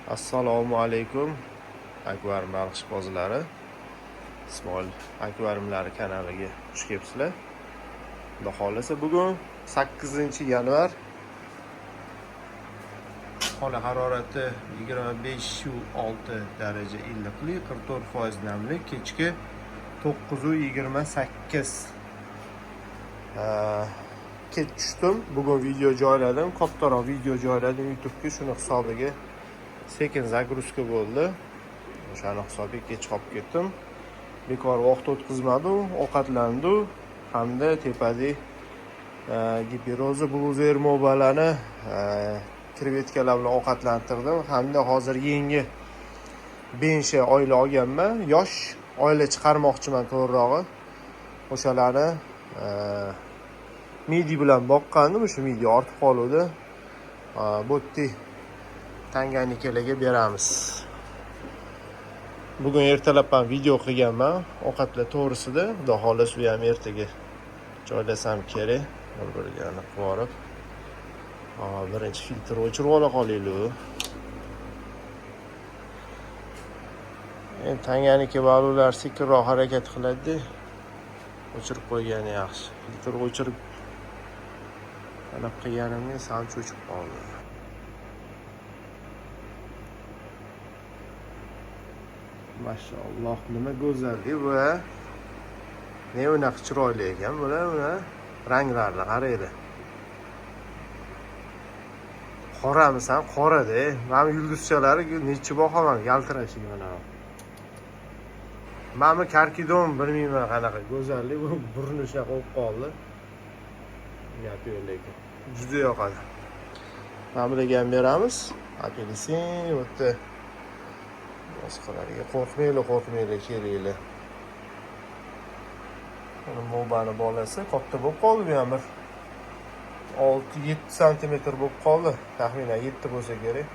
Assalomu alaykum, akvarium baliqchipozlari. Ismoil akvariumlari kanaliga xush kelibsizlar. Xudo xohlasa, bugun 8-yanvar, xona harorati 25,6 daraja iliqlik, 44% namlik, kechki 9:28. Kech tushdim. Bugun video joyladim, kattaroq video joyladim YouTube'ga. Shuni hisobiga sekin загрузка bo'ldi, o'shani hisobiga kech qolib ketdim. Bekor vaqt o'tkazmadim, ovqatlandim hamda tepadagi giperoza bluzer mobalarni krevetkalar bilan ovqatlantirdim hamda hozir yangi bensha oila olganman, yosh oila chiqarmoqchiman to'g'rirog'i. O'shalarni midi bilan boqqandim, o'sha midi ortib qoluvdi. Bu yerda tanganikalarga beramiz. Bugun ertalab ham video qilganman ovqatlar to'g'risida. Xudo xohlasa, u ham ertaga joylasam kerak, bir biriga aniq qilib yuborib. Birinchi filtr o'chirib ola qolaylik. Endi tanganika baliqlar sekinroq harakat qiladida, o'chirib qo'ygani yaxshi. Filtr o'chirib anaqa qilganimga sal cho'chib qoldi. Mashalloh, nima go'zallik bu, a? Ne unaqa chiroyli ekan bular, bular ranglarini qaranglar. Qoramisan, qorada. Mana bu yulduzchalari nechi boqaman yaltirashiga mana. Mana bu karkidon, bilmayman qanaqa go'zallik, bu burni shunaqa bo'lib qoldi. Gap yo'q, lekin juda yoqadi. Mana bularga ham beramiz. Apelsin bu yerda boshqalarga qo'rqmanglar, qo'rqmanglar, kelinglar. Buni mobani bolasi katta bo'lib qoldi, bu ham bir 6-7 santimetr bo'lib qoldi. Taxminan 7 bo'lsa kerak.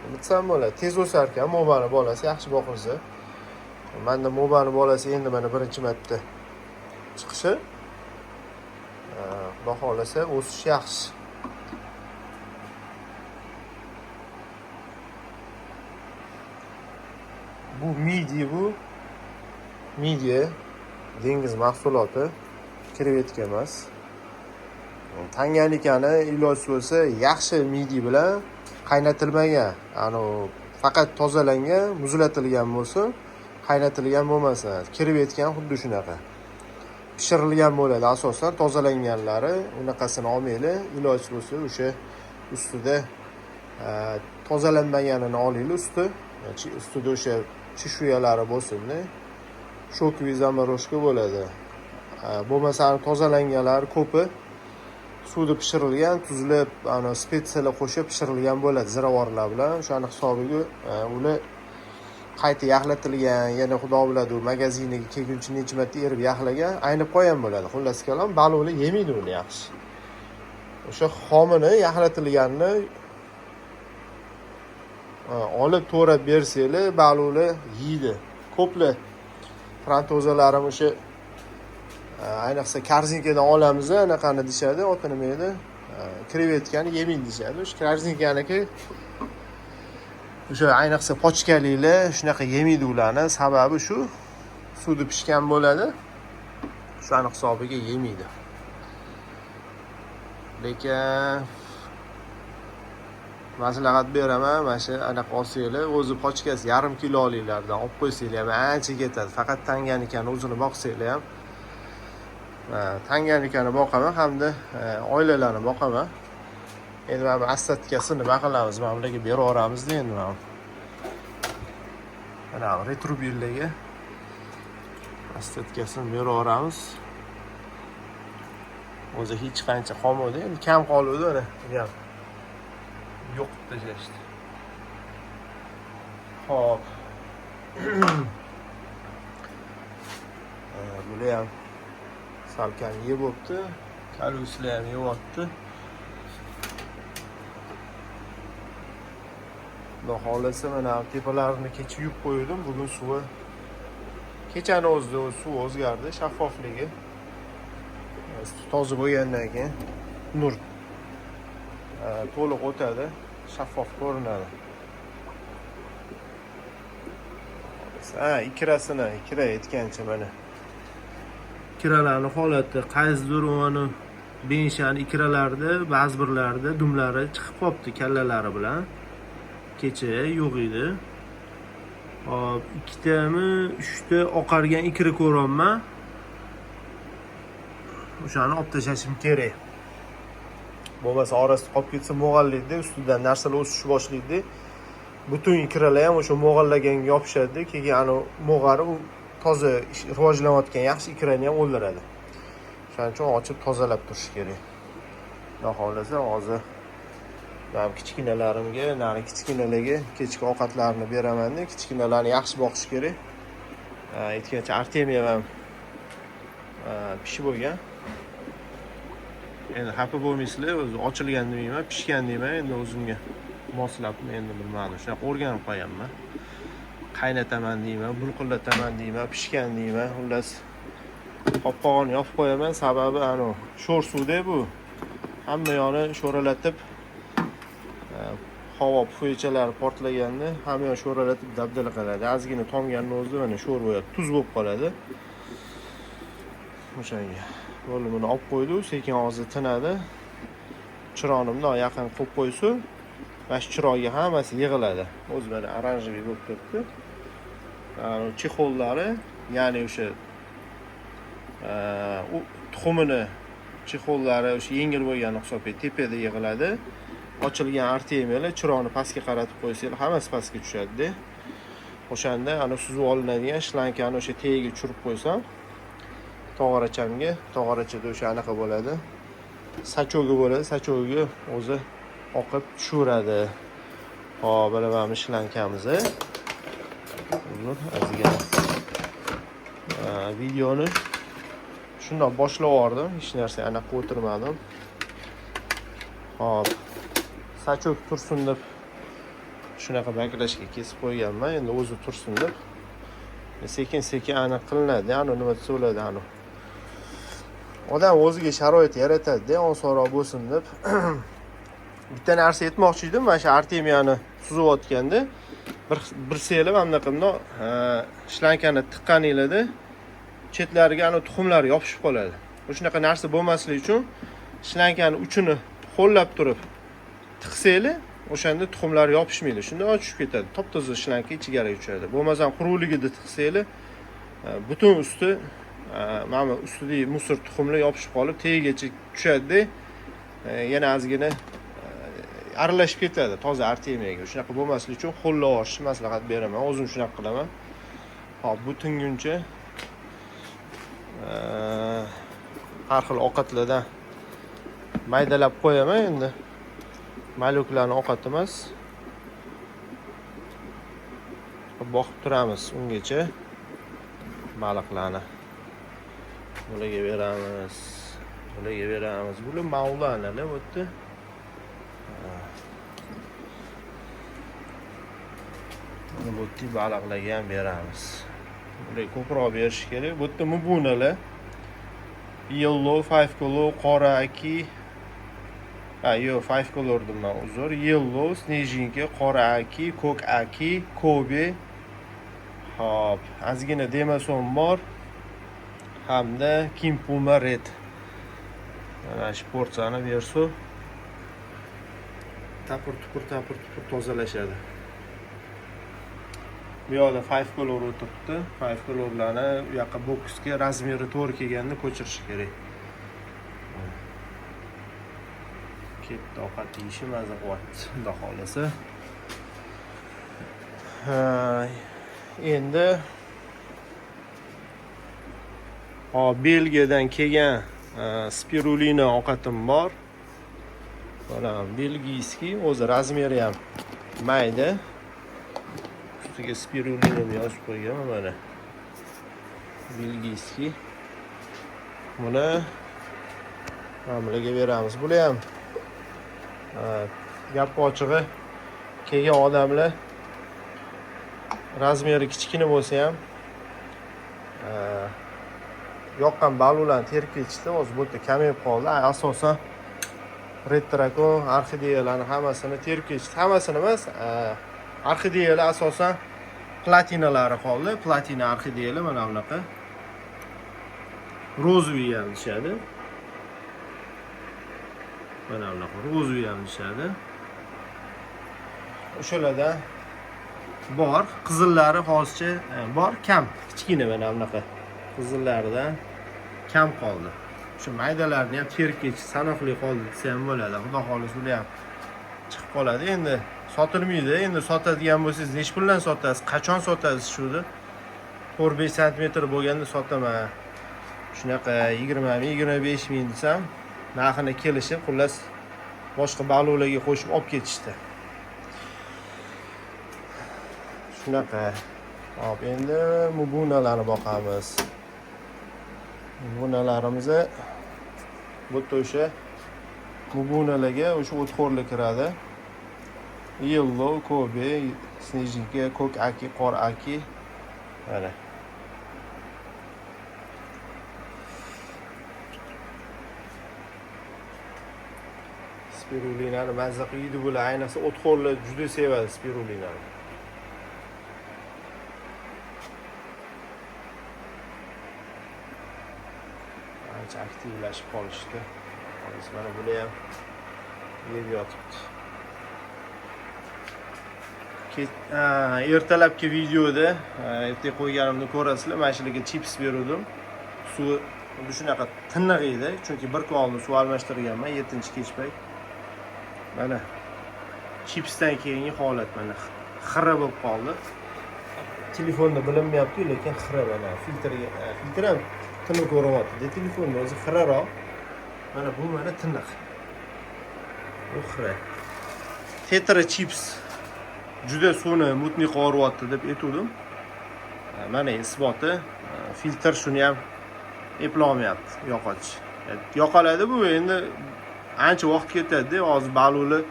Nima desam bo'ladi? Tez o'sar ekan mobani bolasi, yaxshi boqilsa. Menda mobani bolasi endi mana birinchi marta chiqishi. Xudo xohlasa, o'sish yaxshi. Bu midya, bu midya dengiz mahsuloti, krevetka emas. Tanganikani iloji bo'lsa yaxshi midya bilan qaynatilmagan, anavi faqat tozalangan, muzlatilgan bo'lsin, qaynatilgan bo'lmasin. Krevetka ham xuddi shunaqa. Pishirilgan bo'ladi asosan, tozalanganlari, unaqasini olmanglar. Iloji bo'lsa o'sha ustida tozalanmaganini olinglar, ustida o'sha chishuyalari bo'lsin-da. Шоковый заморожка bo'ladi. Bo'lmasa tozalanganlari ko'pi suvda pishirilgan, tuzlab, ana spetsiyalar qo'shib pishirilgan bo'ladi ziravorlar bilan. O'shani hisobiga ular qayta yaxlatilgan, yana xudo biladi, u magaziniga kelguncha necha marta erib yaxlagan, aynib qolgan bo'ladi. Xullas kalom, baliqlar yemaydi uni yaxshi. O'sha xomini yaxlatilganini olib to'g'rab bersanglar, baliqlar yeydi. Ko'plar frantozalarim o'sha ayniqsa korzinkadan olamiz, anaqani deyishadi, oti nima edi? Krevetkani yemaydi deyishadi. O'sha korzinkaniki o'sha ayniqsa pochkaliklar shunaqa yemaydi ularni. Sababi shu suvda pishgan bo'ladi. O'shani hisobiga yemaydi. Lekin maslahat beraman, mana shu anaqa olsanglar, o'zi pochkasi yarim kiloliklardan olib qo'ysanglar ham ancha ketadi. Faqat tanganikani o'zini boqsanglar ham. Tanganikani boqaman hamda oilalarni boqaman. Endi mana bu astatkasi nima qilamiz? Mana bularga berib yuboramizda endi mana. Mana retrobillarga astatkasini berib yuboramiz. O'zi hech qancha qolmadi, endi kam qoluvdi mana. Bu ham yo'q qilib tashlashdi. Xo'p. Bular ham salkam yeb bo'pti. Kaluslar ham yeyapti. Xudo xohlasa, mana tepalarini kecha yuvib qo'ydim. Bugun suvi kechani o'zida suv o'zgardi, shaffofligi. Toza bo'lgandan keyin nur To'liq o'tadi, shaffof ko'rinadi. Ha, ikrasini, ikra aytgancha mana. Ikralarni holati qaysidir uni benshani ikralarida ba'zi birlarida dumlari chiqib qolibdi kallalari bilan. Kecha yo'q edi. Hop, ikkitami, uchta oqargan ikra ko'ryapman. O'shani olib tashlashim kerak. Bo'lmasa orasida qolib ketsa mo'g'allaydi, ustidan narsalar o'sishni boshlaydi. Butun ikralar ham o'sha mo'g'allaganga yopishadi, keyin ani mo'g'ari u toza rivojlanayotgan yaxshi ikrani ham o'ldiradi. Shuning uchun ochib tozalab turish kerak. Xudo xohlasa hozir men kichkinalarimga, nari kichkinalarga kechki ovqatlarni beraman-da, kichkinalarni yaxshi boqish kerak. Aytgancha artemiya ham pishib bo'lgan. Endi xafa bo'lmaysizlar, o'zi ochilgan demayman, pishgan deyman, endi o'zimga moslab endi bilmadim, shunaqa o'rganib qolganman. Qaynataman deyman, bulqillataman deyman, pishgan deyman, xullas qopqog'ini yopib qo'yaman, sababi anu sho'r suvda bu. Hamma yoni sho'ralatib, havo pufaychalari portlaganda hamma yon sho'ralatib dabdala qiladi. Ozgina tomganini o'zida mana sho'r bo'ladi, tuz bo'lib qoladi. O'shanga bo'ldi, buni olib qo'ydi, sekin hozir tinadi. Chiroqni bundoq yaqin qo'yib qo'ysa, mana shu chiroqga hammasi yig'iladi. O'zi mana оранжевый bo'lib turibdi. Чехол lari, ya'ni o'sha u tuxumini чехол lari o'sha yengil bo'lgani hisobiga tepada yig'iladi. Ochilgan artemiyalar chiroqni pastga qaratib qo'ysanglar hammasi pastga tushadi-da. O'shanda ana suzib olinadigan shlankani o'sha tagiga tushirib qo'ysam, tog'orachamga, tog'orachada o'sha anaqa bo'ladi. Сачок i bo'ladi, сачок iga o'zi oqib tushaveradi. Hop, mana bu shlankamiz. Uzr, ozgina videoni shundoq boshlab yubordim, hech narsa anaqa o'tirmadim. Hop, сачок tursin deb shunaqa баклажка kesib qo'yganman, endi o'zi tursin deb. Sekin-sekin aniq qilinadi, ani nima desa bo'ladi, ani. Odam o'ziga sharoit yaratadi-da, osonroq bo'lsin deb. Bitta narsa aytmoqchi edim, mana shu artemiyani suzayotganda bir selib mana bunaqa bundoq shlankani tiqqaninglarda chetlariga ana tuxumlar yopishib qoladi. O'shanaqa narsa bo'lmasligi uchun shlankani uchini ho'llab turib tiqsanglar, o'shanda tuxumlar yopishmaydi. Shunda tushib ketadi. Top-toza shlanka ichkariga tushadi. Bo'lmasam quruqligida tiqsanglar, butun usti mana bu ustidagi мусор tuxumlar yopishib qolib, tagigacha tushadi-da, yana ozgina aralashib ketadi toza artemiyaga. Shunaqa bo'lmasligi uchun ho'llab olishni maslahat beraman. O'zim shunaqa qilaman. Hop, bu tinguncha har xil ovqatlardan maydalab qo'yaman endi. Малек larni ovqati emas. Boqib turamiz ungacha baliqlarni. Bularga beramiz. Bularga beramiz. Bular mavlanalar bu yerda. Mana bu yerda baliqlarga ham beramiz. Bularga ko'proq berish kerak. Bu yerda mubunalar. Yellow, five color, qora aki. Ha, yo'q, five color dedim, uzr. Yellow, снежинка, qora aki, ko'k aki, kobe. Hop, ozgina demason bor. Hamda King Puma Red. Mana shu porsiyani bersa, tapir tupur tapir tupur tozalashadi. Bu yoqda five color o'tiribdi. Five colorlarni u yoqqa boksga размер i to'g'ri kelganda ko'chirish kerak. Ketdi ovqat yeyishi maza qilyapti, xudo xohlasa. Ha, endi hop, Belgiyadan kelgan spirulina ovqatim bor. Mana бельгийский, o'zi размер i ham mayda. Ustiga spirulina deb yozib qo'yganman mana. Бельгийский. Buni mana bularga beramiz. Bular ham gap ochig'i kelgan odamlar размер i kichkina bo'lsa ham yoqqan baliqlarni terib ketishdi. Hozir bu yerda kamayib qoldi. Asosan Red Dragon orxideyalarni hammasini terib ketishdi. Hammasini emas, orxideyalar asosan platinalari qoldi. Platina orxideyalar mana bunaqa. Розовый ham deyishadi. Mana bunaqa розовый ham deyishadi. O'shalardan bor. Qizillari hozircha bor, kam. Kichkina mana bunaqa qizillaridan kam qoldi. Shu maydalarni ham terib ketish sanoqli qoldi desa ham bo'ladi. Xudo xohlasa ular ham chiqib qoladi. Endi sotilmaydi. Endi sotadigan bo'lsangiz nechi puldan sotasiz? Qachon sotasiz shuni? 4-5 santimetr bo'lganda sotaman. Shunaqa 20 ming, 25 ming desam, narxini kelishib, xullas boshqa baliqlarga qo'shib olib ketishdi. Shunaqa. Hop, endi mubunalarni boqamiz. Mubunalarimiz bu yerda o'sha mubunalarga o'sha o'txo'rlar kiradi. Yellow, Kobe, Снежинка, ko'k aki, qor aki. Mana. Spirulinani mazza qilib yeydi bular. Ayniqsa o'txo'rlar juda sevadi spirulinani. Ancha aktivlashib qolishdi. Hozir mana bular ham yeb yotibdi. Ertalabki videoda ertaga qo'yganimni ko'rasizlar. Mana shularga chips beruvdim. Suvi xuddi shunaqa tiniq edi, chunki bir kun oldin suv almashtirganman, 7-kech payt. Mana chipsdan keyingi holat mana xira bo'lib qoldi. Telefonda bilinmayapti-yu, lekin xira mana filtrga, filtr ham tiniq ko'rinyapti. Telefonda o'zi xiraroq. Mana bu mana tiniq. Bu xira. Tetra chips juda suvni мутный qilyapti deb aytuvdim. Mana isboti, filtr shuni ham eplolmayapti, yo'qotish. Yo'qoladi bu endi ancha vaqt ketadi-da, hozir baliqlar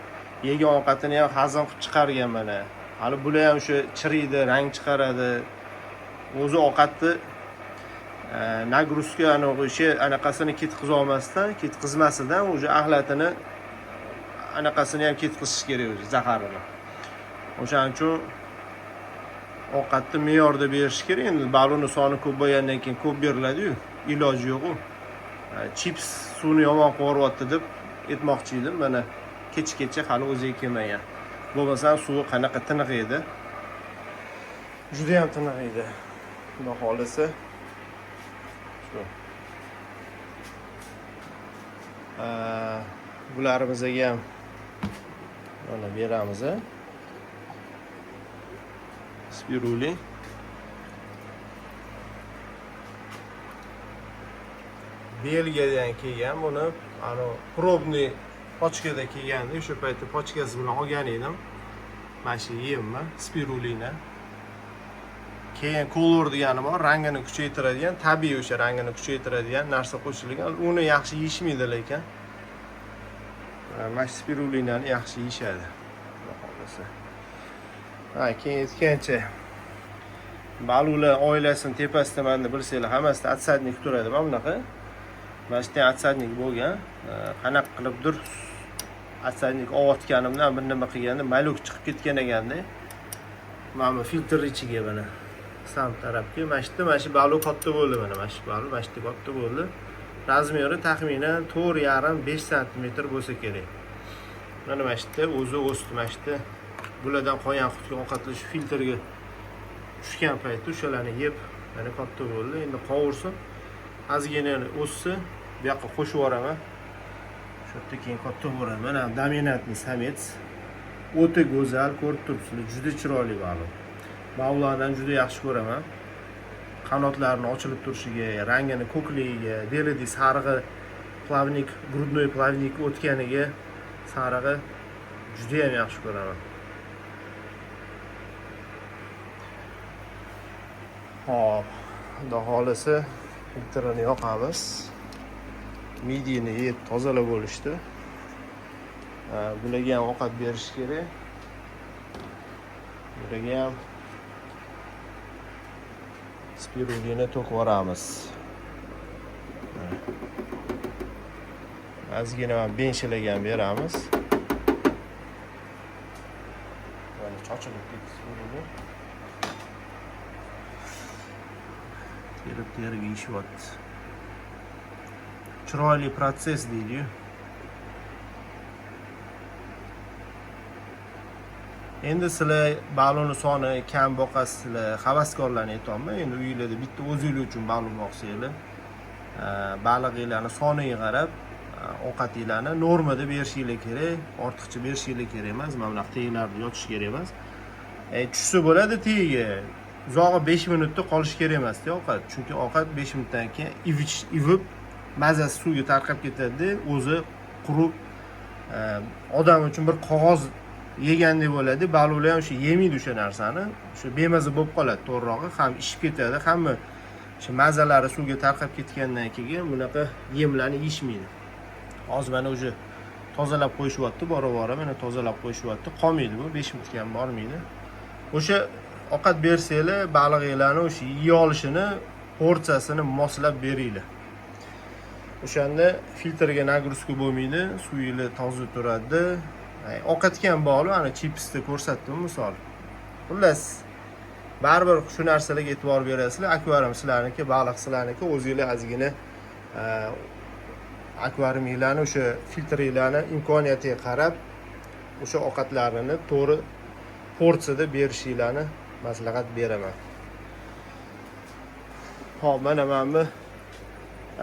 yegan ovqatini ham hazm qilib chiqargan mana. Hali bular ham o'sha chiriydi, rang chiqaradi. O'zi ovqatni нагрузка ana o'sha anaqasini ketqiza olmasdan, ketqizmasidan o'sha axlatini anaqasini ham ketqizish kerak o'zi, zaharini. O'shaning uchun ovqatni me'yorda berish kerak. Endi baliqni soni ko'p bo'lgandan keyin ko'p beriladi-yu, iloji yo'q u. Chips suvni yomon qilib deb aytmoqchi edim. Mana kech-kecha hali o'ziga kelmagan. Bo'lmasam suvi qanaqa tiniq edi. Juda ham tiniq edi. Xudo xohlasa shu. Bularimizga ham mana beramiz. Spiruli. Belgiyadan kelgan buni, ana пробный pochkada kelganda o'sha paytda pochkasi bilan olgan edim. Mana shu yemmi, spirulina. Keyin kolor degani bor, rangini kuchaytiradigan, tabiiy o'sha rangini kuchaytiradigan narsa qo'shilgan. Uni yaxshi yeyishmaydi lekin. Mana shu spirulinani yaxshi yeyishadi. Xudo xohlasa. Ha, keyin aytgancha baliqlar oilasini tepasida manda bilsanglar hammasida отсадник turadi mana bunaqa. Mana shu yerda отсадник bo'lgan. Qanaqa qilibdir отсадник ovotganimdan bir nima qilganda maluk chiqib ketgan ekanda. Mana bu filtr ichiga mana sam tarafga mana shu yerda mana shu baliq katta bo'ldi mana mana shu baliq mana shu yerda katta bo'ldi. Размер i taxminan 4,5-5 santimetr bo'lsa kerak. Mana shu yerda o'zi o'sdi, mana shu yerda bulardan qolgan qutga ovqatlash filtrga tushgan paytda o'shalarni yeb mana katta bo'ldi. Endi qovursin, ozgina o'ssa bu yoqqa qo'shib yuboraman. Shu yerda keyin katta bo'ladi. Mana доминантный самец. O'ta go'zal, ko'rib turibsizlar, juda chiroyli baliq. Mavlonani juda yaxshi ko'raman. Qanotlarini ochilib turishiga, rangini ko'kligiga, белый sarig'i плавник, грудной плавник o'tganiga sarig'i juda ham yaxshi ko'raman. Hop, xudo xohlasa filtrini yoqamiz. Midiyni yeb tozalab bo'lishdi. Bularga ham ovqat berish kerak. Bularga ham spirulina to'kib yuboramiz. Ozgina mana benshilarga ham beramiz. Mana chochilib ketdi suvini. Terib terib yeyishyapti. Chiroyli protsess deydi-yu. Endi sizlar baloni soni kam boqasizlar, havaskorlarni aytyapman. Endi uyinglarda bitta o'zinglar uchun balon boqsanglar, balig'inglarni soniga qarab ovqatinglarni normada berishinglar kerak, ortiqcha berishinglar kerak emas. Mana bunaqa teglarida yotish kerak emas. Tushsa bo'ladi tagiga. Uzog'i 5 minutda qolishi kerak emas-da ovqat. Chunki ovqat 5 minutdan keyin ivib, mazasi suvga tarqab ketadi, o'zi qurib, odam uchun bir qog'oz yegandek bo'ladi. Baliqlar ham o'sha yemaydi o'sha narsani. O'sha bemaza bo'lib qoladi to'g'rirog'i, ham ishib ketadi, hamma o'sha mazalari suvga tarqab ketgandan keyin bunaqa yemlarni yeyishmaydi. Hozir mana o'sha tozalab qo'yishyapti, bora-bora mana tozalab qo'yishyapti. Qolmaydi bu, 5 minutga ham bormaydi. O'sha ovqat bersanglar, balig'inglarni o'sha yeya olishini, porsiyasini moslab beringlar. O'shanda filtrga nagruzka bo'lmaydi, suvinglar toza turadi. Ovqatga ham bog'liq, ana chipsda ko'rsatdim misol. Xullas, baribir shu narsalarga e'tibor berasizlar. Akvarium sizlarniki, baliq sizlarniki, o'zinglar ozgina akvariuminglarni o'sha filtringlarni imkoniyatiga qarab o'sha ovqatlarini to'g'ri porsiyada berishinglarni maslahat beraman. Xo'p, mana bu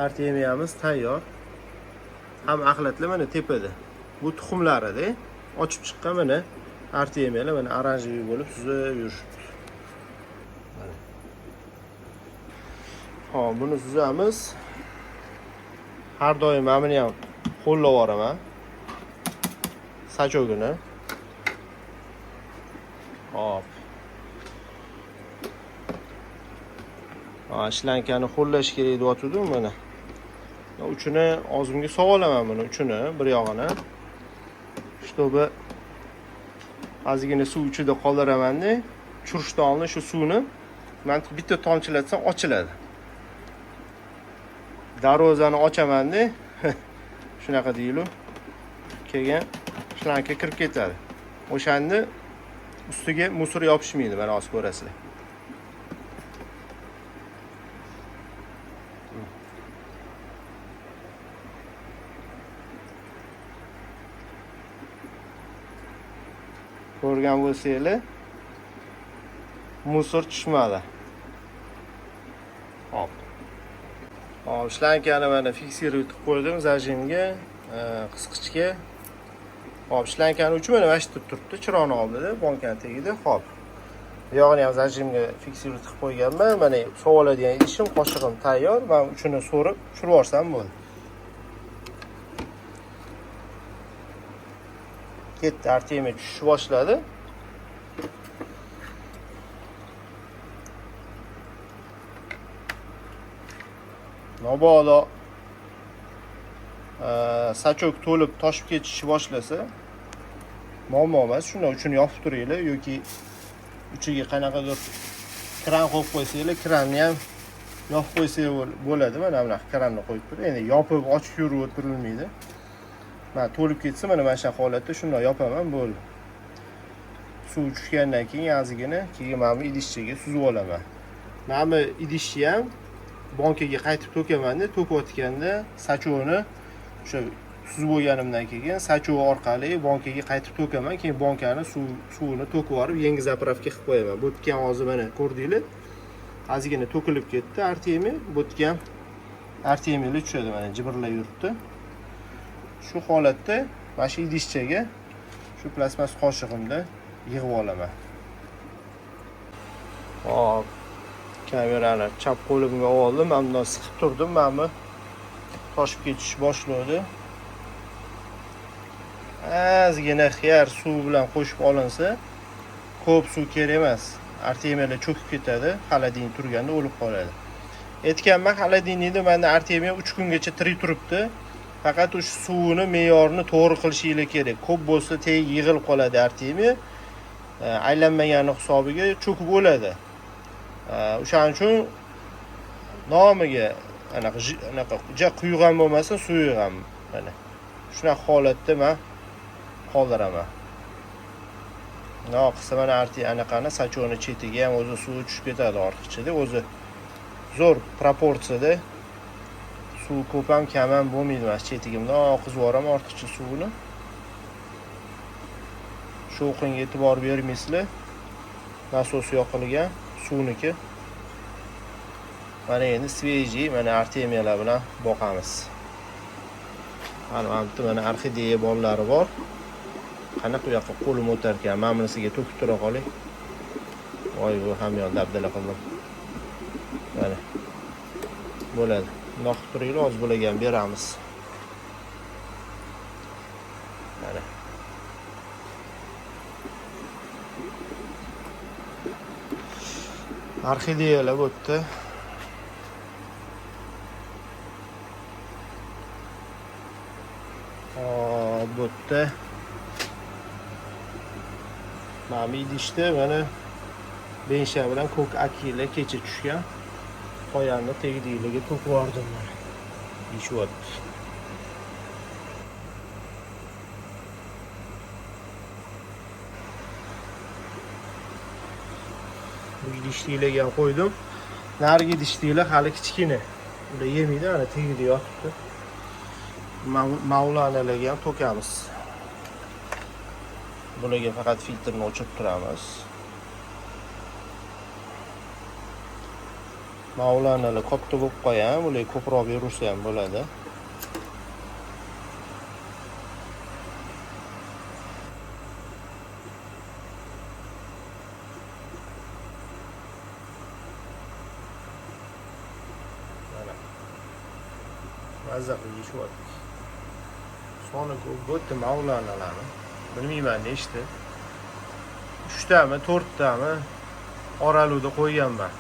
artemiyamiz tayyor. Ham axlatlar mana tepada. Bu tuxumlarida ochib chiqqan mana artemiyalar mana oranjli bo'lib suzib yurishibdi. Mana. Xo'p, buni suzamiz. Har doim mana buni ham qo'llab yuboraman. Sachogini. Xo'p. Shlankani ho'llash kerak deyotgandim mana. Uchini og'zimga sovolaman buni uchini, bir yog'ini. Чтобы ozgina suv ichida qoldiraman-da, churushtonni shu suvni men bitta tomchilatsam ochiladi. Darvozani ochaman-da, shunaqa deylu. Keyin shlanka kirib ketadi. O'shanda ustiga musor yopishmaydi, mana hozir ko'rasizlar. Ko'rgan bo'lsanglar, musor tushmadi. Hop. Hop, shlankani mana fiksirib qilib qo'ydim zajimga, qisqichga. Hop, shlankani uchi mana shu yerda turibdi, chiroqni oldida, bankani tagida. Hop. Bu yog'ini ham zajimga fiksirib qilib qo'yganman. Mana sovoladigan idishim, qoshig'im tayyor. Men uchini so'rib tushirib yuborsam bo'ldi. Ketdi, artemiya tushishni boshladi. Mabodo sachok to'lib toshib ketishni boshlasa, muammo emas. Shundan uchini yopib turinglar yoki uchiga qanaqadir kran qo'yib qo'ysanglar, kranni ham yopib qo'ysak bo'ladi. Mana bunaqa kranni qo'yib turib, endi yopib ochib yurib o'tirilmaydi. Mana to'lib ketsa, mana shu holatda shunday yopaman, bo'ldi. Suv tushgandan keyin ozgina keyin mana bu idishchaga suzib olaman. Mana bu idishni ham bankaga qaytib to'kaman-da, to'kayotganda sachoni o'sha suzib bo'lganimdan keyin sachovi orqali bankaga qaytib to'kaman, keyin bankani suvini to'kib yuborib yangi zapravka qilib qo'yaman. Bu yerga ham hozir mana ko'rdinglar, ozgina to'kilib ketdi artemiya, bu yerga ham artemiyalar tushadi, mana jimirlab yuribdi. Shu holatda mana shu idishchaga shu plastmas qoshig'imda yig'ib olaman. Hop, kamerani chap qo'limga oldim, mana bundan siqib turdim, mana bu toshib ketish boshladi. Ozgina xiyar suv bilan qo'shib olinsa, ko'p suv kerak emas. Artemiyalar cho'kib ketadi, xolodilnik turganda o'lib qoladi. Aytganman, xolodilnikda menda artemiya 3 kungacha tirik turibdi. Faqat o'sha suvini me'yorini to'g'ri qilishinglar kerak. Ko'p bo'lsa tagiga yig'ilib qoladi artemiya. Aylanmagani hisobiga cho'kib o'ladi. O'shaning uchun nomiga anaqa ja quyuq ham bo'lmasin, suyuq ham mana. Shunaqa holatda man qoldiraman. Bundoq qilsa mana anaqani сачок ni chetiga ham o'zi suvi tushib ketadi ortiqchada. O'zi zo'r proporsiyada suv ko'p ham, kam ham bo'lmaydi. Mana shu chetiga bundoq oqizib yuboraman ortiqcha suvini. Shovqinga e'tibor bermaysizlar. Nasos yoqilgan suvniki. Mana endi свежий mana artemiyalar bilan boqamiz. Mana bu yerda mana orxideya bolalari bor. Qanaqa u yoqqa qo'lim o'tar ekan? Mana bunisiga to'kib tura qolay. Voy, bu hamyon dabdala qildim. Mana. Bo'ladi. Bundoq qilib turinglar, hozir bularga ham beramiz. Mana. Orxideyalar bu yerda. Hop, bu yerda mana bu idishda mana bensha bilan ko'k akila kecha tushgan. Qoyanni tegdigilarga to'kib yubordim mana. Yeyishyapti. Bu idishliklarga ham qo'ydim. Narigi idishliklar hali kichkina. Ular yemaydi, ana tagida yotibdi. Mavlanalarga ham to'kamiz. Bularga faqat filtrni o'chirib turamiz. Mavlanalar katta bo'lib qolgan, bularga ko'proq berursa ham bo'ladi. Mana. Mazza qilib yeyishyapti. Soni ko'p bo'pti mavlanalarni. Bilmayman nechta. 3 tami, 4 tami oraluvda qo'yganman.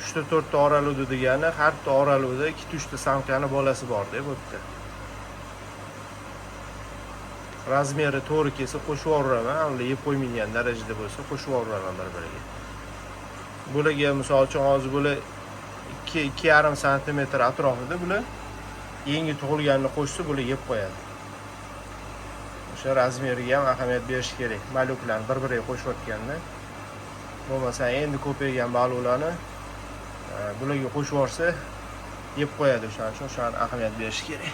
3 ta 4 ta oraluvda degani har bitta oraluvda 2 3 ta самка ni bolasi bor deb o'tdi. Размер i to'g'ri kelsa qo'shib yuboraman, ular yeb qo'ymaydigan darajada bo'lsa qo'shib yuboraman bir-biriga. Bularga misol uchun hozir bular 2 2,5 santimetr atrofida bular yangi tug'ilganini qo'shsa bular yeb qo'yadi. O'sha размер iga ham ahamiyat berish kerak. Малёк larni bir-biriga qo'shayotganda, bo'lmasa endi ko'paygan baliqlarni bularga qo'shib yuborsa yeb qo'yadi. O'shaning uchun o'shani ahamiyat berish kerak.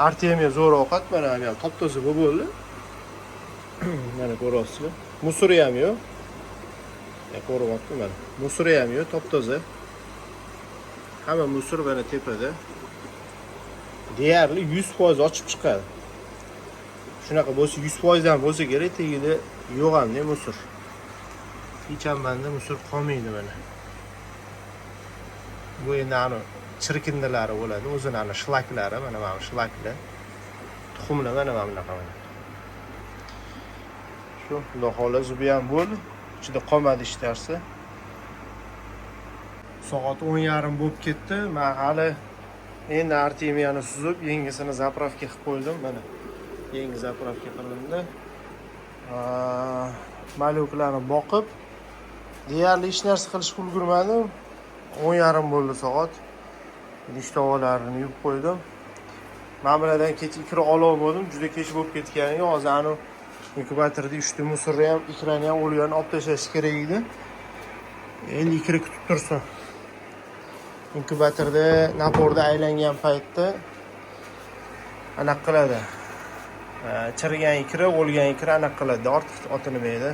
Artemiya zo'r ovqat, mana bu ham top-toza bo'lib bo'ldi. Mana ko'ryapsizlar. Мусор i ham yo'q. Ya ko'ryapti mana. Мусор i ham yo'q, top-toza. Hamma мусор mana tepada. Deyarli 100% ochib chiqadi. Shunaqa bo'lsa 100% dan bo'lsa kerak, tagida yo'q ham ne мусор. Hech ham menda мусор qolmaydi mana. Bu endi ani chirkindilari bo'ladi, o'zini ani шлак lari, mana bu шлак lar. Tuxumlar mana bunaqa mana. Shu, xudo xohlasa bu ham bo'ldi. Ichida qolmadi hech narsa. Soat 10:30 bo'lib ketdi. Men hali endi artemiyani suzib, yangisini заправка qilib qo'ydim. Mana yangi заправка qilindi. Малёк larni boqib, deyarli hech narsa qilishga ulgurmadim. 10:30 bo'ldi soat. Idish tovalarini yuvib qo'ydim. Mana bulardan kecha ikra ololmadim, juda kech bo'lib ketganiga hozir anu inkubatorda 3 ta мусор ni ham, ikrani ham o'lganini olib tashlash kerak edi. Endi ikra kutib tursin. Inkubatorda напор da aylangan paytda anaqa qiladi. Chirigan ikra, o'lgan ikra anaqa qiladi, ortiq otilmaydi.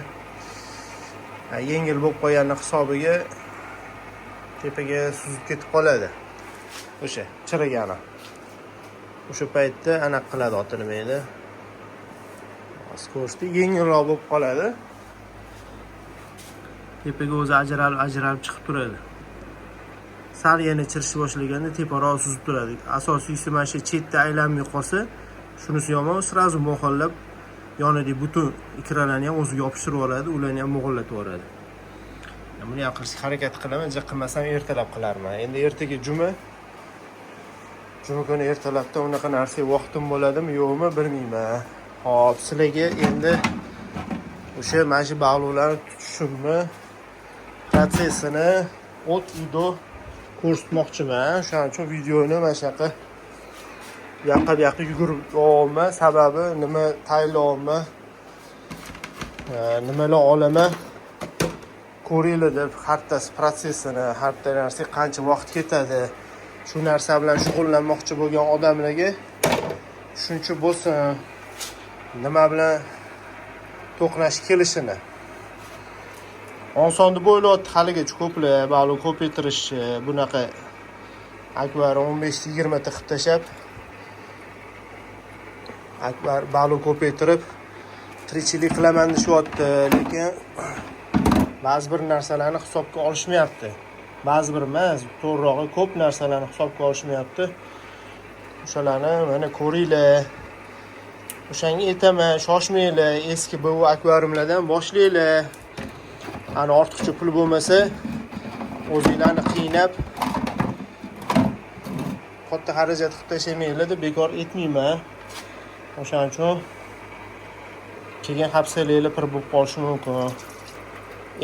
Yengil bo'lib qolganini hisobiga tepaga suzib ketib qoladi. O'sha chirigani. O'sha paytda anaqa qiladi, otilmaydi. Hozir ko'rishdi, yengilroq bo'lib qoladi. Tepaga o'zi ajralib, ajralib chiqib turadi. Sal yana chirishni boshlaganda teparoq suzib turadi. Asosiysi mana shu chetda aylanmay qolsa, shunisi yomon, сразу mo'g'ollab yonidagi butun ikralarni ham o'ziga yopishtirib oladi, ularni ham mo'g'illatib yuboradi. Buni ham qilishga harakat qilaman, ja qilmasam ertalab qilarman. Endi ertaga juma. Juma kuni ertalabda unaqa narsaga vaqtim bo'ladimi, yo'qmi bilmayman. Xo'p, sizlarga endi o'sha mana shu baliqlarni tutishimni protsessini от и до ko'rsatmoqchiman. Shuning uchun videoni mana shunaqa U yoqqa bu yoqqa yugurib yonyapman. Sababi nima tayinlayapman, nimalar olaman ko'ringlar deb, har bittasi protsessini, har bitta narsaga qancha vaqt ketadi, shu narsa bilan shug'ullanmoqchi bo'lgan odamlarga tushuncha bo'lsin, nima bilan to'qnash kelishini. Oson deb o'ylayapti haligacha ko'plar baliq ko'paytirishni, bunaqa akvarium 15-20 ta qilib tashlab, akvar baliq ko'paytirib tirikchilik qilaman deyishyapti, lekin ba'zi bir narsalarni hisobga olishmayapti. Ba'zi bir emas, to'g'rirog'i ko'p narsalarni hisobga olishmayapti. O'shalarni mana ko'ringlar. O'shanga aytaman, shoshmanglar, eski bu akvariumlardan boshlanglar. Ani ortiqcha pul bo'lmasa, o'zinglarni qiynab katta xarajat qilib tashlamanglar deb bekor aytmayman. O'shaning uchun keyin hapsalanglar pir bo'lib qolishi mumkin.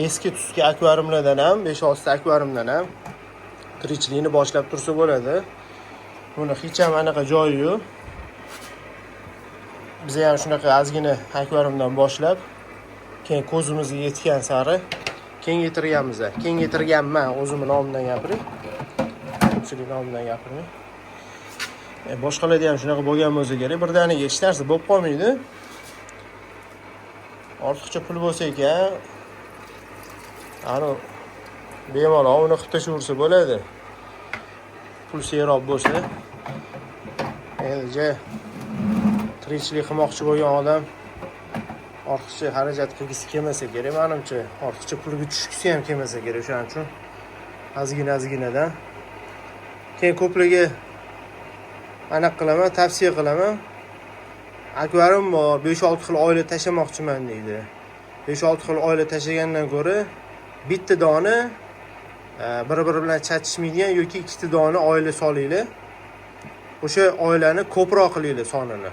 Eski tusga akvariumlardan ham, 5-6 ta akvariumdan ham tirikchilikni boshlab tursa bo'ladi. Buni hech ham anaqa joyi yo'q. Biz ham shunaqa ozgina akvariumdan boshlab, keyin ko'zimizga yetgan sari kengaytirganmiz. Kengaytirganman, o'zimni nomimdan gapiray. Ko'pchilik nomidan gapirmay. Boshqalarda ham shunaqa bo'lgan bo'lsa kerak. Birdaniga hech narsa bo'lib qolmaydi. Ortiqcha pul bo'lsa ekan, ani bemalol uni qilib tashlayversa bo'ladi. Pul serob bo'lsa. Endi ja tirikchilik qilmoqchi bo'lgan odam ortiqcha xarajat qilgisi kelmasa kerak, manimcha. Ortiqcha pulga tushgisi ham kelmasa kerak, o'shaning uchun ozgina ozginadan. Keyin ko'plarga anaqa qilaman, tavsiya qilaman. Akvarium bor, 5-6 xil oila tashlamoqchiman deydi. 5-6 xil oila tashlagandan ko'ra bitta dona bir-biri bilan chatishmaydigan yoki ikkita dona oila solinglar. O'sha oilani ko'proq qilinglar sonini.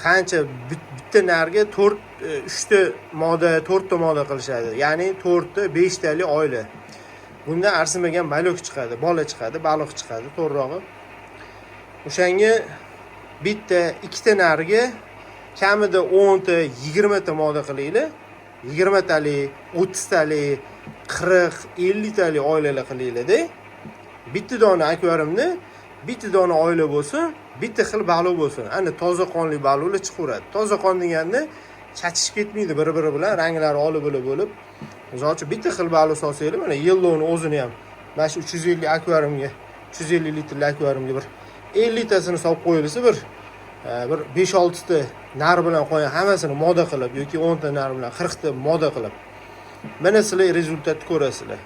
Qancha bitta narga 4, 3 ta moda, 4 ta moda qilishadi. Ya'ni 4 ta, 5 tali oila. Bundan arzimagan baliq chiqadi, bola chiqadi, baliq chiqadi, to'g'rirog'i. O'shanga bitta, ikkita narga kamida 10 ta, 20 ta moda qilinglar. 20 tali, 30 tali, 40, 50 tali oilalar qilinglar-da. Bitta dona akvariumni bitta dona oila bo'lsin, bitta xil baliq bo'lsin. Ana toza qonli baliqlar chiqaveradi. Toza qon deganda chatishib ketmaydi bir-biri bilan, ranglari olib bo'lib. Misol uchun bitta xil baliq solsanglar, mana yellowni o'zini ham mana shu 350 akvariumga, 350 litrli akvariumga bir 50 tasini solib qo'yilsa, bir 5-6 ta nar bilan qo'ygan hammasini moda qilib yoki 10 ta nar bilan 40 ta moda qilib. Mana sizlar результат ni ko'rasizlar.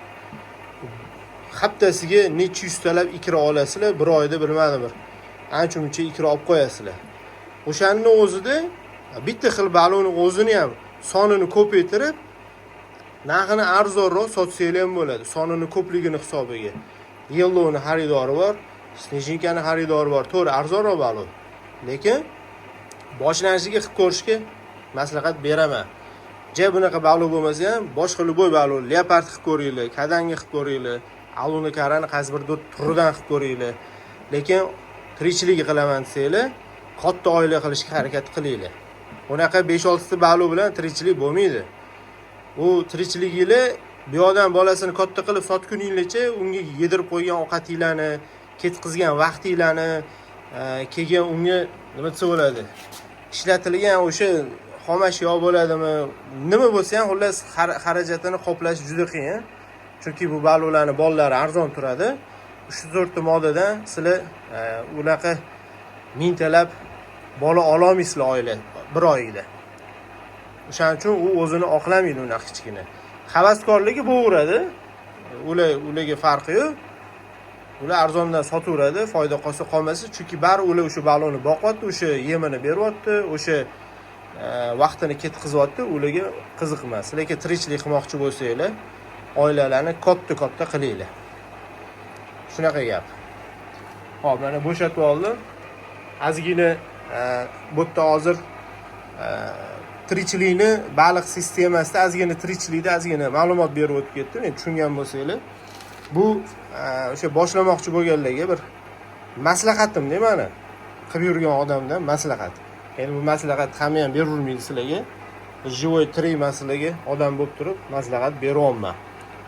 Haftasiga necha yuztalab ikra olasizlar, bir oyda bilmadim bir ancha muncha ikra olib qo'yasizlar. O'shanning o'zida bitta xil baliqni o'zini ham sonini ko'paytirib, narxini arzonroq sotsanglar ham bo'ladi, sonini ko'pligini hisobiga. Yellowni xaridori bor, снежинка ni xaridori bor, to'g'ri arzonroq baliq. Lekin boshlanishiga qilib ko'rishga maslahat beraman. Ja bunaqa baliq bo'lmasa ham boshqa любой baliq, leopard qilib ko'ringlar, kadanga qilib ko'ringlar, aulonokarani qaysi bir turidan qilib ko'ringlar. Lekin tirikchilik qilaman desanglar, katta oila qilishga harakat qilinglar. Unaqa 5-6 ta baliq bilan tirikchilik bo'lmaydi. U tirikchiliginglar bu yoqdan bolasini katta qilib sotguninglarcha unga yedirib qo'ygan ovqatinglarni, ketkazgan vaqtinglarni, keyin unga nima desa bo'ladi, ishlatilgan o'sha xomashyo bo'ladimi, nima bo'lsa ham, xullas xarajatini qoplash juda qiyin. Chunki bu baliqlarni bolalari arzon turadi. 3-4 ta modadan sizlar unaqa mingtalab bola ololmaysizlar oila bir oyda. O'shaning uchun u o'zini oqlamaydi unaqa kichkina. Havaskorligi bo'laveradi. Ularga farqi yo'q. Ular arzondan sotaveradi, foyda qolsa qolmasa, chunki bari ular o'sha baliqni boqyapti, o'sha yemini beryapti, o'sha vaqtini ketkazyapti, ularga qiziq emas. Lekin tirikchilik qilmoqchi bo'lsanglar, oilalarni katta-katta qilinglar. Shunaqa gap. Xo'p, mana bo'shatib oldim. Ozgina bu yerda hozir tirikchilikni baliq sistemasida ozgina tirikchilikda ozgina ma'lumot berib o'tib ketdim. Endi tushungan bo'lsanglar, bu o'sha boshlamoqchi bo'lganlarga bir maslahatim mani. qilib yurgan odamdan maslahat. Endi bu maslahat hamma ham beravermaydi sizlarga. Живой tirik masalaga odam bo'lib turib maslahat beryapman.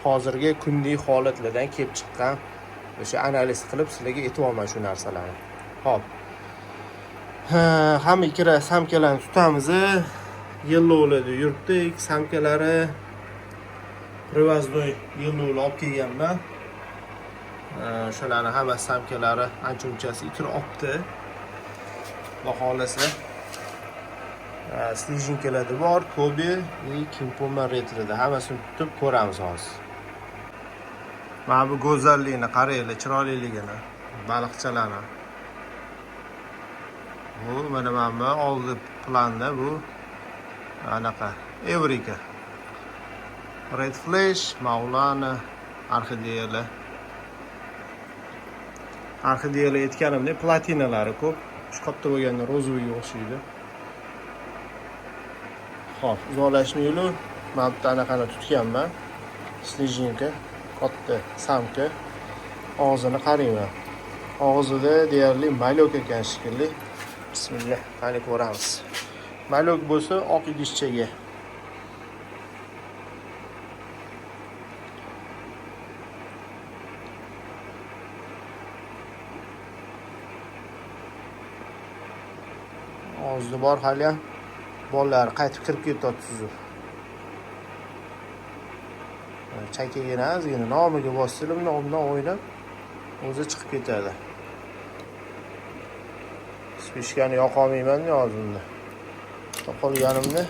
Hozirgi kunlik holatlardan kelib chiqqan o'sha analiz qilib sizlarga aytyapman shu narsalarni. Xo'p. Hamma ikkala самка larni tutamiz. Yellowlarda yuribdik, самка lari привозной yellowlar olib kelganman. O'shalarni hammasi самка lari ancha munchasi ikra olibdi. Xudo xohlasa. Снежинка larda bor, Kobe и King Puma Redlarda hammasini tutib ko'ramiz hozir. Mana bu go'zalligini qaranglar, chiroyliligini, baliqchalarni. Bu mana bu oldi planda bu anaqa Evrika. Red Flash, Maulana, orxideyalar. Orxideyalar aytganimdek platinalari ko'p. Shu katta bo'lganda розовый ga o'xshaydi. Xo'p, uzoqlashma yo'li mana bitta anaqani tutganman. Снежинка, katta самка. Og'zini qarayman. Og'zida deyarli малёк ekan shekilli. Bismillah, qani ko'ramiz. Малёк bo'lsa oq idishchaga. Og'zida bor hali ham. Bolalar qaytib kirib ketyapti suzib. Chakagina ozgina nomiga bossanglar, undan o'ynab o'zi chiqib ketadi. Спичка ni yoqolmayman hozir. Yoqolganimda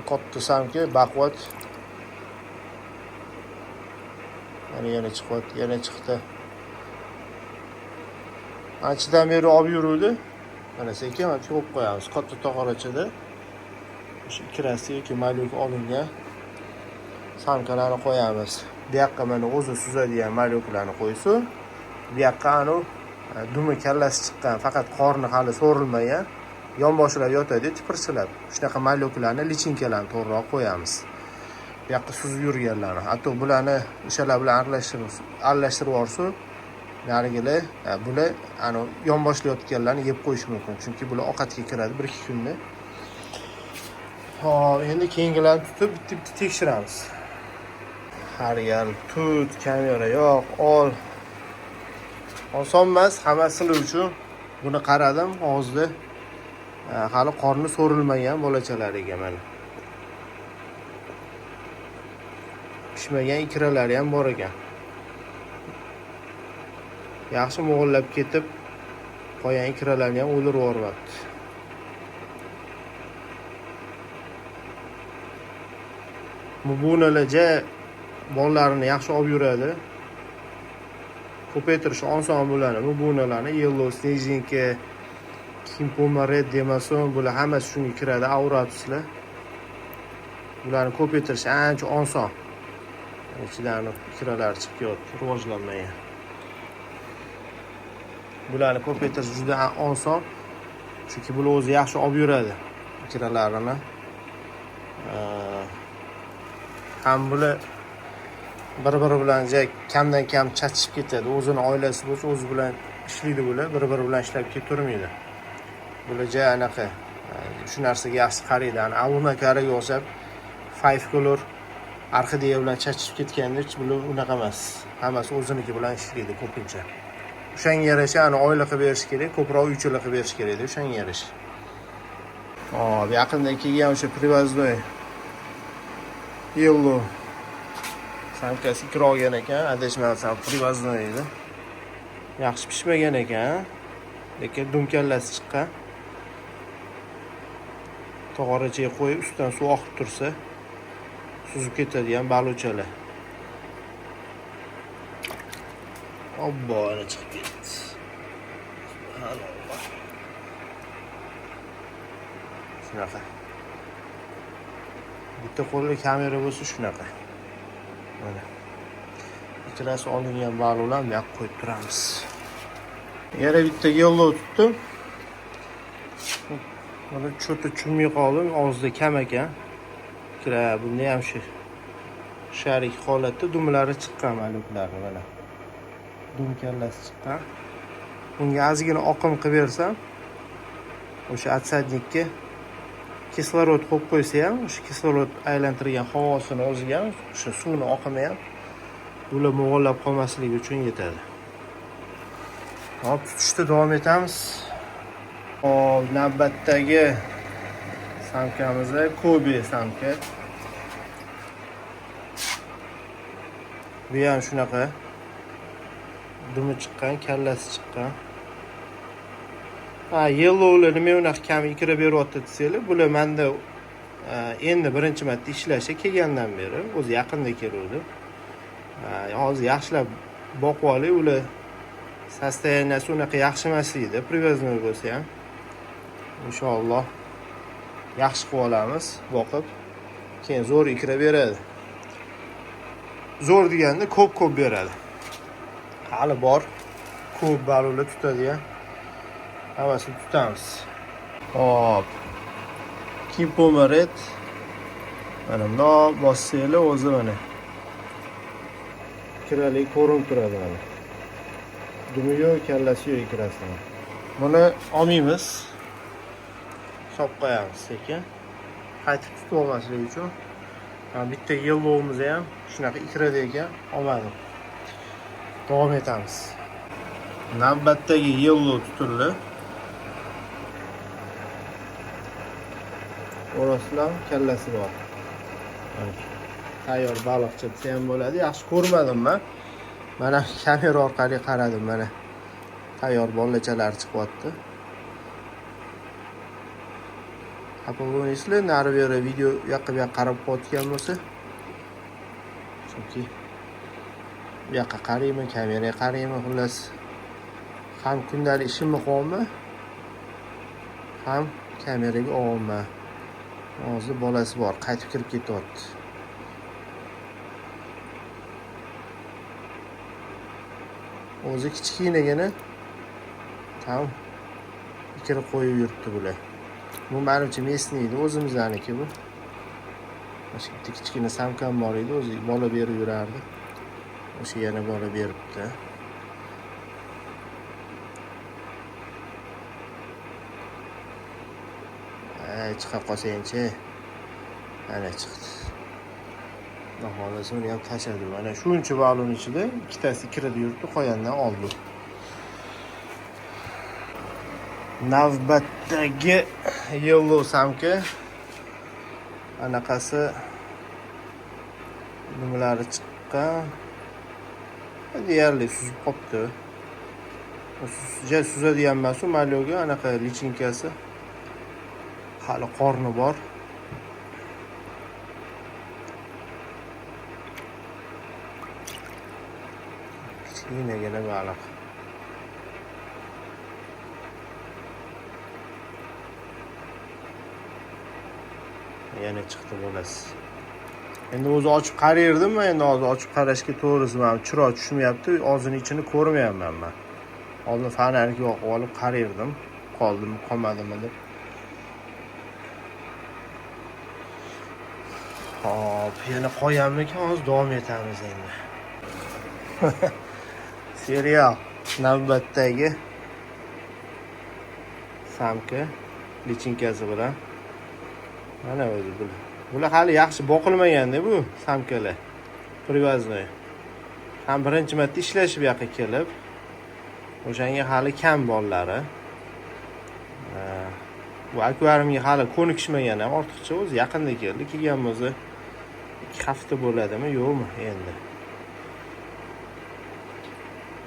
katta самка baquvvat. Mana yana chiqyapti, yana chiqdi. Anchadan beri olib yuruvdi. Mana sekin mana qo'yib qo'yamiz. Katta tog'orachada o'sha ikrasi yoki малёк olingan самка larni qo'yamiz. Bu yoqqa mana o'zi suzadigan малёк larni qo'ysin. Bu yoqqa anu dumi kallasi chiqqan, faqat qorni hali so'rilmagan, yonboshlab yotadi tipirchilab. Shunaqa малёк larni, личинка larni to'g'riroq qo'yamiz. Bu yoqqa suzib yurganlarni. Hatto bularni o'shalar bilan aralashtirib yuborsa, narigilar bular anu yonboshlayotganlarni yeb qo'yishi mumkin. Chunki bular ovqatga kiradi 1-2 kunda. Xo'p, endi keyingilarni tutib bitta-bitta tekshiramiz. Har gal tut, kamera yo'q, ol. Oson emas, hammasi uchun buni qaradim, og'zida hali qorni so'rilmagan bolachalariga mana. Pishmagan ikralari ham bor ekan. Yaxshi mo'g'illab ketib qolgan ikralarni ham o'ldirib yuboryapti. Bunalar ja bolalarini yaxshi olib yuradi. Ko'paytirish oson bularni, bu bunalarni yellow, снежинка, King Puma Red demasin, bular hammasi shunga kiradi, auratuslar. Bularni ko'paytirish ancha oson. Ichidan ikralar chiqib kelyapti, rivojlanmagan. Bularni ko'paytirish juda oson, chunki bular o'zi yaxshi olib yuradi ikralarini. Ham bular bir-biri bilan kamdan kam chatishib ketadi. O'zini oilasi bo'lsa, o'zi bilan ishlaydi bular, bir-biri bilan ishlab ketavermaydi. Bular ja anaqa shu narsaga yaxshi qaraydi. Ana Abumakariga o'xshab five color orxideya bilan chatishib ketganda bular unaqa emas. Hammasi o'ziniki bilan ishlaydi ko'pincha. O'shanga yarasha ana oila qilib berish kerak, ko'proq uychalar qilib berish kerak-da, o'shanga yarasha. Hop, yaqinda kelgan o'sha привозной yellow самка si ikra olgan ekan, adashmasam привозной edi. Yaxshi pishmagan ekan, lekin dum kallasi chiqqan. Tog'orachaga qo'yib ustidan suv oqib tursa, suzib ketadigan baluchalar. Obbo, ana chiqib ketdi. Subhanalloh. Shunaqa. Bitta qo'lda kamera bo'lsa shunaqa. Mana. Ikkalasi olingan balularni bu yoqqa qo'yib turamiz. Yana bitta yellow tutdim. Buni cho'ta tushunmay qoldim, og'zida kam ekan. Ikkala bunda ham shu sharik holatda dumlari chiqqan малёк larni mana. Dum kallasi chiqqan. Unga ozgina oqim qilib bersam, o'sha отсадник ka kislorod qo'yib qo'ysa ham, o'sha kislorod aylantirgan havosini o'ziga ham, o'sha suvni oqimi ham bular mo'g'ullab qolmasligi uchun yetadi. Hop, tutishda davom etamiz. Hop, navbatdagi самка miz Kobe самка. Bu ham shunaqa dumi chiqqan, kallasi chiqqan. Ha, yellowlar nima unaqa kam ikra beryapti desanglar, bular menda endi birinchi marta ishlashi kelgandan beri, o'zi yaqinda keluvdi. Hozir yaxshilab boqib olay, ular состояние si unaqa yaxshi emas edi, привозной bo'lsa ham. Inshaalloh yaxshi qilib olamiz, boqib. Keyin zo'r ikra beradi. Zo'r deganda ko'p-ko'p beradi. Hali bor, ko'p baliqlar tutadigan. Hammasini tutamiz. Hop. Kipoma red. Mana bundoq bossanglar o'zi mana. Ikralik ko'rinib turadi mana. Dumi yo'q, kallasi yo'q ikrasini. Buni olmaymiz. Solib qo'yamiz sekin. Qaytib tutib olmaslik uchun. Mana bitta yellowimiz ham shunaqa ikrada ekan, olmadim. Davom etamiz. Navbatdagi yellow tutildi. O'rasizlar, kallasi bor. Tayyor baliqcha desa ham bo'ladi. Yaxshi ko'rmadim men. Mana kamera orqali qaradim mana. Tayyor bolachalar chiqyapti. Xafa bo'lmaysizlar, nari beri video u yoqqa bu yoqqa qarab qo'yotgan bo'lsa. Chunki bu yoqqa qarayman, kameraga qarayman, xullas ham kundalik ishimni qilyapman, ham kameraga olyapman. Hozir bolasi bor, qaytib kirib ketyapti. O'zi kichkinagina tam ikra qo'yib yuribdi bular. Bu menimcha местный edi, o'zimizniki bu. Mana shu bitta kichkina самкам bor edi, o'zi bola berib yurardi. O'sha yana bola beribdi. Ay, chiqa qolsangchi. Ana chiqdi. Xudo xohlasa uni ham tashladi. Mana shuncha baliqning ichida ikkitasi ikrada yuribdi, qolganidan oldi. Navbatdagi yellow самка anaqasi nimalari chiqqan. Deyarli suzib qopti. Ja suzadigan emas u malyoga, anaqa lichinkasi. Hali qorni bor. Kichkinagina baliq. Yana chiqdi bolasi. Endi o'zi ochib qarayirdim men, endi hozir ochib qarashga to'g'risi mana chiroq tushmayapti, og'zini ichini ko'rmayapman men. Oldin fonarni yoqib olib qarayirdim, qoldimi, qolmadimi deb. Hop, yana qo'yamikan, hozir davom etamiz endi. Serial navbatdagi samka lichinkasi bilan. Mana o'zi bular. Bular hali yaxshi boqilmaganda bu samkalar. Привозной. Ham birinchi marta ishlashib bu yoqqa kelib, o'shanga hali kam bollari. Bu akvariumga hali ko'nikishmagan ham ortiqcha, o'zi yaqinda keldi, kelgan o'zi 2 hafta bo'ladimi, yo'qmi endi.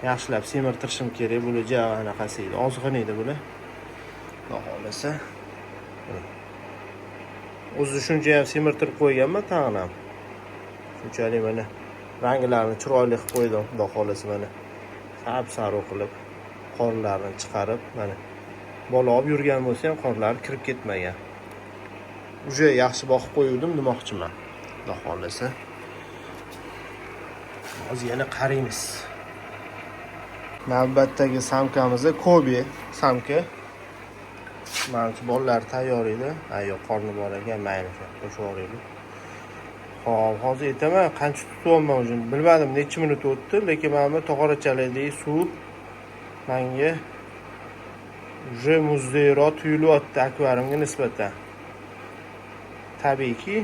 Yaxshilab semirtirishim kerak, bular ja anaqasi edi, ozg'in edi bular. Xudo xohlasa. O'zi shuncha ham semirtirib qo'yganman tag'in ham. Shunchalik mana ranglarini chiroyli qilib qo'ydim, Xudo xohlasa mana sap-sariq qilib qorlarni chiqarib, mana bola olib yurgan bo'lsa ham qorlari kirib ketmagan. Uje yaxshi boqib qo'yuvdim demoqchiman. Xudo xohlasa. Hozir yana qaraymiz. Navbatdagi samkamiz Kobe samka. Manimcha bolalar tayyor edi. Ha, yo'q, qorni bor ekan, mayli, qo'shib yuboraylik. Xo'p, hozir aytaman, qancha tutyapman o'zim bilmadim, necha minut o'tdi, lekin mana bu tog'orachalardagi suv menga Уже muzdayroq tuyulyapti akvariumga nisbatan. Tabiiyki,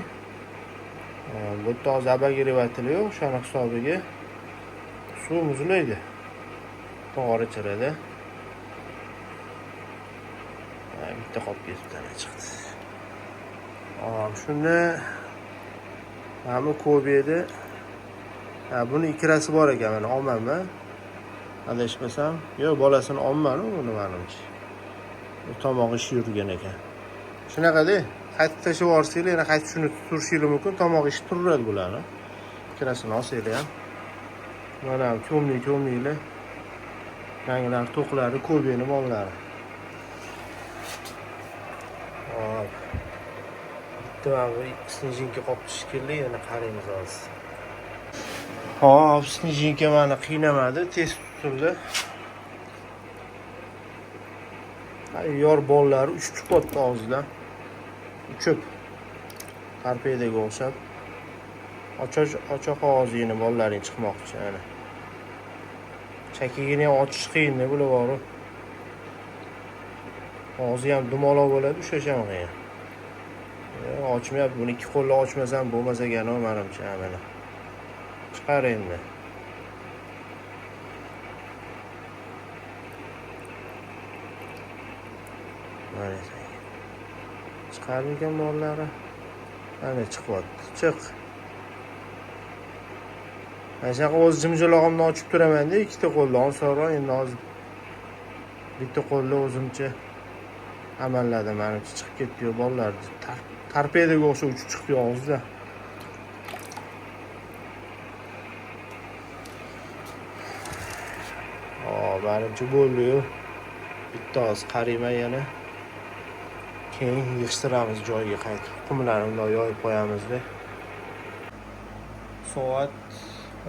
bu yerda hozir обогреватель yo'q, o'shani hisobiga suv muzlaydi. Tog'ora ichiradi. Bitta qolib ketibdi, ana chiqdi. Hop, shuni mana bu ko'p edi. Ha, buni ikrasi bor ekan, mana olmanman. Adashmasam, yo'q, bolasini olmanu buni manimcha. U tomog'i ishib yurgan ekan. Shunaqada, qaytib tashlab yuborsanglar, yana qaytib shuni turishingiz mumkin, tomog'i ishib turaveradi bularni. Ikrasini olsanglar ham. Mana ko'mlik-ko'mliklar. Ranglar, to'qlari, ko'beni mollari. Hop. Bitta mana bu снежинка qolibdi shekilli, yana qaraymiz hozir. Hop, снежинка meni qiynamadi, tez tutildi. Yor bollari uchib chiqyapti og'zidan. Uchib. Torpedoga o'xshab. Ochoq og'zingni bollaring chiqmoqchi ana. Chakigini ham ochish qiyin-da bular boru. Og'zi ham dumaloq bo'ladi, ushlash ham qiyin. Ochmayapti, buni ikki qo'lla ochmasam bo'lmas ekan u menimcha, mana. Chiqar endi. Mana chiqarmikan bollari? Mana chiqyapti. Chiq. Mana shunaqa o'z jimjilog'imni ochib turaman-da, ikkita qo'lda osonroq. Endi hozir bitta qo'lda o'zimcha amalladim, manimcha chiqib ketdi-yu bolalar. Torpedoga o'xshab uchib chiqdi og'zidan. Hop, manimcha bo'ldi-yu. Bitta hozir qarayman yana. Keyin yig'ishtiramiz joyiga qaytib. Qumlarni bundoq yoyib qo'yamizda. Soat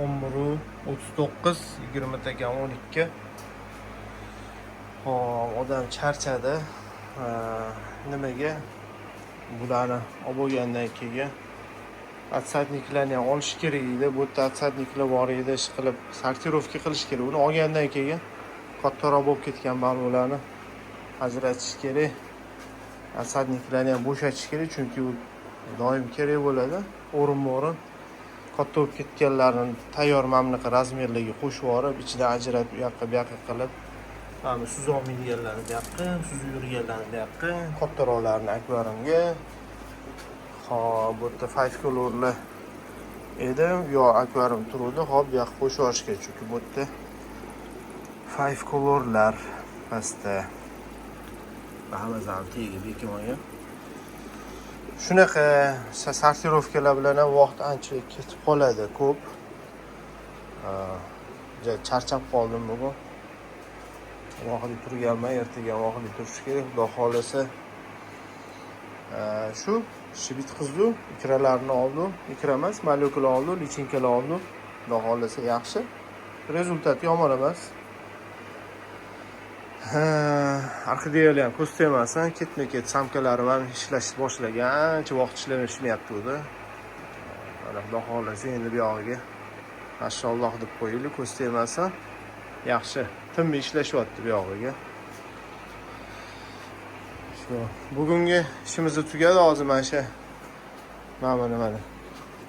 11:39, 20:12. Hop, odam charchadi. Nimaga? Bularni olib bo'lgandan keyin отсадникlarni ham olish kerak edi. Bu yerda отсадникlar bor edi, ish qilib sortirovka qilish kerak. Uni olgandan keyin kattaroq bo'lib ketgan baliqlarni ajratish kerak. Отсадникlarni ham bo'shatish kerak, chunki u doim kerak bo'ladi. O'rinma-o'rin katta bo'lib ketganlarini tayyor mana bunaqa razmerlarga qo'shib yuborib, ichidan ajratib u yoqqa bu yoqqa qilib, mana bu suza olmaydiganlarni bu yoqqa, suzib yurganlarni bu yoqqa, kattaroqlarni akvariumga. Xo'p, bu yerda 5 colorlar edi, yo akvarium turuvdi. Xo'p, bu yoqqa qo'shib yuborish kerak, chunki bu yerda 5 colorlar pastda. Hammasi tegi bekim olgan. Shunaqa sortirovkalar bilan ham vaqt ancha ketib qoladi, ko'p. Charchab qoldim bugun. Vaqtli turganman, ertaga ham vaqtli turish kerak, Xudo xolasa. Shu shibit qizdu, ikralarni oldim, ikra emas, molekula oldim, lichinkalar oldim. Xudo xolasa yaxshi. Rezultati yomon emas. Orxideyalar ham ko'z tegmasin, ketma-ket samkalarim ham ishlashni boshlagan, ancha vaqt ishlamayapti edi. Mana Xudo xolasa endi bu yog'iga mashalloh deb qo'yaylik, ko'z tegmasin. Yaxshi, tinmay ishlashyapti bu yog'iga. Shu bugungi ishimiz tugadi. Hozir mana shu mana buni mana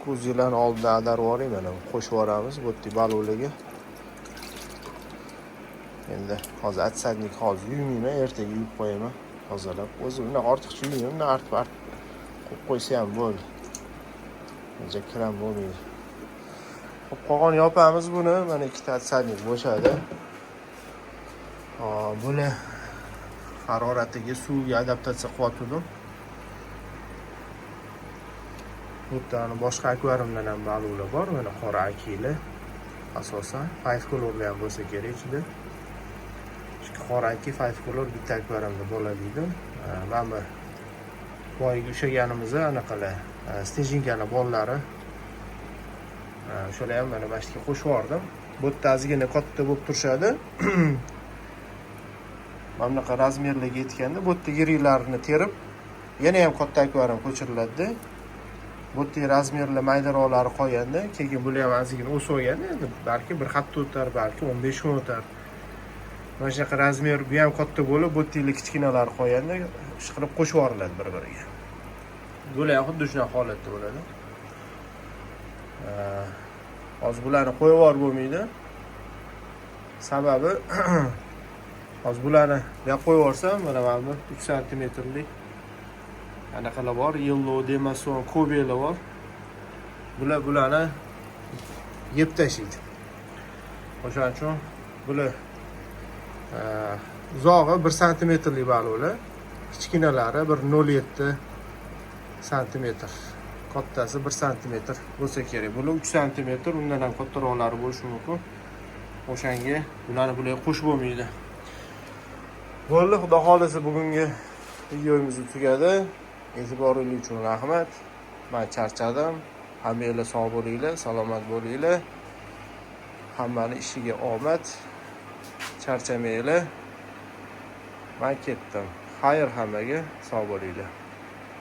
ko'zinglarni oldidan adarib yuboring, mana qo'shib yuboramiz bu yerda baliqlarga. Endi hozir отсадник hozir yuvmayman, ertaga yuvib qo'yaman, tozalab. O'zi undan ortiqcha yuvmayman, undan artib artib qo'yib qo'ysa ham bo'ldi. Uncha kiram bo'lmaydi. Xo'p, qolgan yopamiz buni. Mana ikkita отсадник bo'shadi. Hop, buni haroratiga, suvga adaptatsiya qilyotgandim. Bu yerda boshqa akvariumdan ham baliqlar bor, mana qora akila asosan 5 colorlar ham bo'lsa kerak ichida. Chunki qora aki 5 color bitta akvariumda bo'ladi. Mana bu boyagi ushlaganimizda anaqalar, снежинкani bolalari, o'shalar ham mana shu yerga qo'shib yubordim. Bu yerda ozgina katta bo'lib turishadi. Mana bunaqa razmerlarga yetganda bu yerda yiriklarini terib, yana ham katta akvarium ko'chiriladi. Bu yerda razmerlar maydaroqlari qolganda, keyin bular ham ozgina o'sib olganda, endi balki bir hafta o'tar, balki 15 kun o'tar. Mana shunaqa размер, bu ham katta bo'lib, bu yerda kichkinalari qolganda ishqilib qo'shib yuboriladi bir biriga. Bular ham xuddi shunaqa holatda bo'ladi. Hozir bularni qo'yib yuborib bo'lmaydi. Sababi, hozir bularni bu yoqqa qo'yib yuborsam, mana bu 3 santimetrlik anaqalar bor, yellow, demason, kobelar bor. Bular bularni yeb tashlaydi. O'shaning uchun bular uzog'i 1 santimetrlik baliqlar, kichkinalari bir 0,7 santimetr, kattasi 1 santimetr bo'lsa kerak. Bular 3 santimetr, undan ham kattaroqlari bo'lishi mumkin. O'shanga bularni bularga qo'shib bo'lmaydi. Bo'ldi, xudo xohlasa, bugungi videomiz tugadi. E'tiboringiz uchun rahmat. Man charchadim. Hammanglar sog' bo'linglar, salomat bo'linglar. Hammani ishiga omad. Charchamanglar. Man ketdim. Xayr hammaga, sog' bo'linglar.